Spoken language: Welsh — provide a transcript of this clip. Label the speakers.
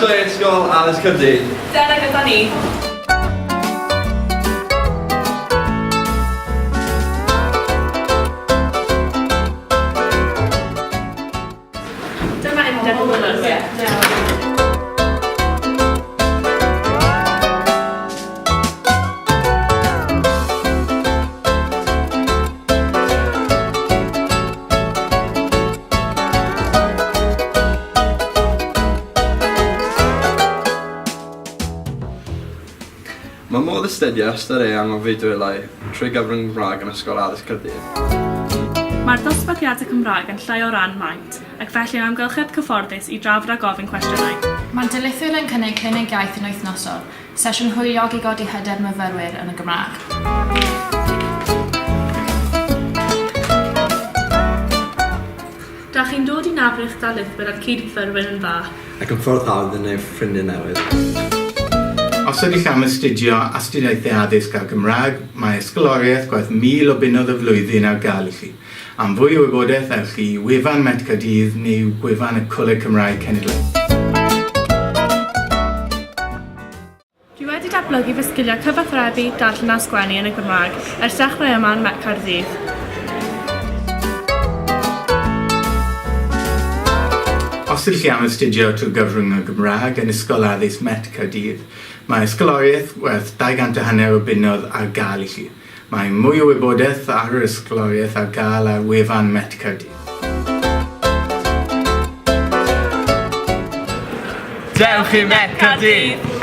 Speaker 1: Croeso i Ysgol Addysg Caerdydd.
Speaker 2: Dere gyda ni! Dyma Undeb y Myfyrwyr.
Speaker 1: Mae modd astudio ystod eang o fudwylau trwy gyfrwng y Gymraeg yn Ysgol Addysg Caerdydd.
Speaker 2: Mae'r dosbarthiadau Cymraeg yn llai o ran maint, ac felly yn amgylchedd cyfforddus i drafod a gofyn cwestiynau.
Speaker 3: Mae'r darlithwyr yn cynnig clinig iaith yn wythnosol, Sesiwn hwyliog i godi hyder myfyrwyr yn y Gymraeg.
Speaker 2: Dach chi'n dod i nabod eich darlithwyr a'r cyd-fyfyrwyr yn dda.
Speaker 1: Ac yn ffordd hawdd i wneud ffrindiau newydd.
Speaker 4: Os ydych am astudio Astudiaethau Addysg a'r Gymraeg, mae ysgoloriaeth gwerth 1,000 o bunnoedd y flwyddyn ar gael i chi. Am fwy o wybodaeth ewch i wefan Met Caerdydd neu gwefan y Coleg Cymraeg Cenedlaethol.
Speaker 2: Dwi wedi datblygu fy sgiliau cyfathrebu, darllen a sgwennu yn y Gymraeg ers dechrau yma yn Met Caerdydd.
Speaker 4: Os ydych chi am astudio trwy gyfrwng y Gymraeg yn Ysgol Addysg Met Caerdydd, mae ysgoloriaeth werth 200 a hanner o bunnoedd ar gael i chi. Mae mwy o wybodaeth ar yr ysgoloriaeth ar gael ar wefan Met Caerdydd.
Speaker 1: Dewch i Met Caerdydd!